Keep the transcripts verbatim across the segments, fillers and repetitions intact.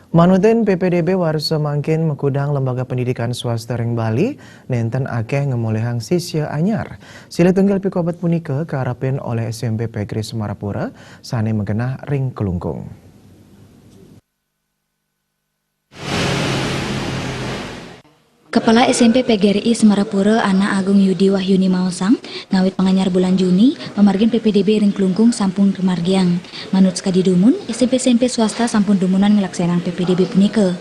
Manutin P P D B, warsa mangkin makudang lembaga pendidikan swasta ring Bali nenten akeh ngamolihang sisya anyar. Silih tunggal pikobet punika karepin olih S M P Pegeri Semarapura sane magenah ring Klungkung. Kepala S M P P G R I Semarapura, Anak Agung Yudi Wahyuni maosang, ngawit panganyar bulan Juni, pamargin P P D B ring Klungkung sampun kamargiang. Manut sakadi dumun, S M P S M P swasta sampun dumunan nglaksanang P P D B punika.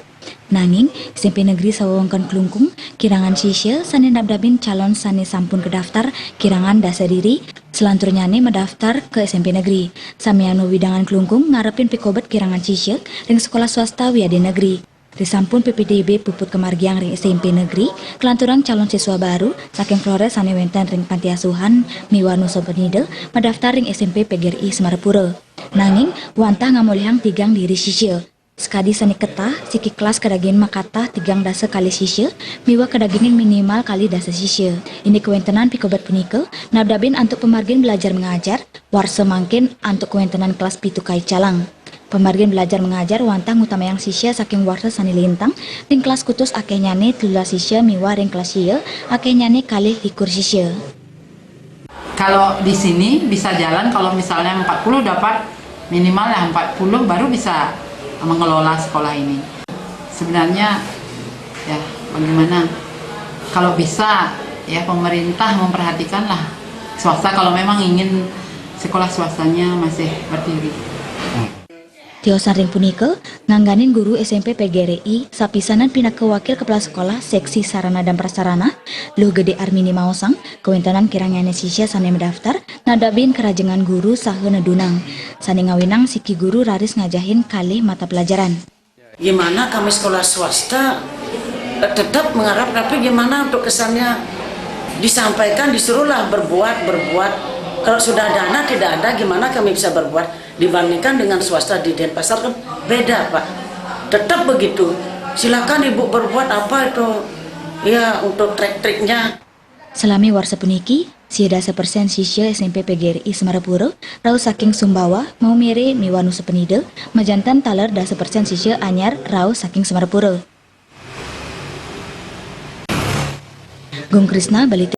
Nanging, S M P Negeri sawewengkon Klungkung kirangan sisya sane nabdabin calon sane sampun kadaftar kirangan dasa diri, salanturnyane madaftar ka S M P Negeri. Samian wewidangan Klungkung ngarepin pikobet kirangan sisya ring sekolah swasta wiadin negeri. Risampun P P D B puput kamargiang ring S M P Negeri, kalanturang calon siswa baru saking Flores sane wenten ring panti asuhan miwah Nusa Penida madaftar ring S M P P G R I Semarapura. Nanging, wantah ngamolihang tigang diri sisya. Sakadi sane ketah, siki kelas kadagingin makatah tigang dasa kalih sisya, miwah kadagingin minimal kalih dasa sisya. Indik kawentenan pikobet punika, nabdabin antuk pamargin belajar mengajar, warsa mangkin antuk kawentenan kelas pitu kai calang. Pamargin belajar mengajar wantah ngutamayang sisya saking warsa sane lintang, ring kelas kutus akehnyane telulas sisya miwah ring kelas sia akehnyane kalih likur sisya. Kalau di sini bisa jalan, kalau misalnya empat puluh dapat, minimal lah empat puluh, baru bisa mengelola sekolah ini. Sebenarnya, ya, bagaimana? Kalau bisa, ya, pemerintah memperhatikanlah swasta kalau memang ingin sekolah swastanya masih berdiri. Tiosan ring punika, ngangganin guru S M P P G R I sapisanan pinaka wakil kepala sekolah seksi sarana dan prasarana, Luh Gede Armini maosang, kawentenan kirangyane sisya sane madaftar nabdabin karajengan guru saha nedunang, sane ngawinang siki guru raris ngajahin kalih mata pelajaran. Gimana kami sekolah swasta, eh, tetap mengharap, tapi gimana untuk kesannya disampaikan, disuruhlah berbuat, berbuat. Kalau sudah dana tidak ada, gimana kami bisa berbuat? Dibandingkan dengan swasta di Denpasar kan beda, Pak. Tetap begitu. Silakan Ibu berbuat apa itu, ya, untuk trik-triknya. Salami warsa puniki, sia dasa persen sisya S M P P G R I Semarapura, rauh saking Sumbawa, Maumere, miwah Nusa Penida, majanten taler dasa persen sisya anyar rauh saking Semarapura. Gung Krisna, Bali.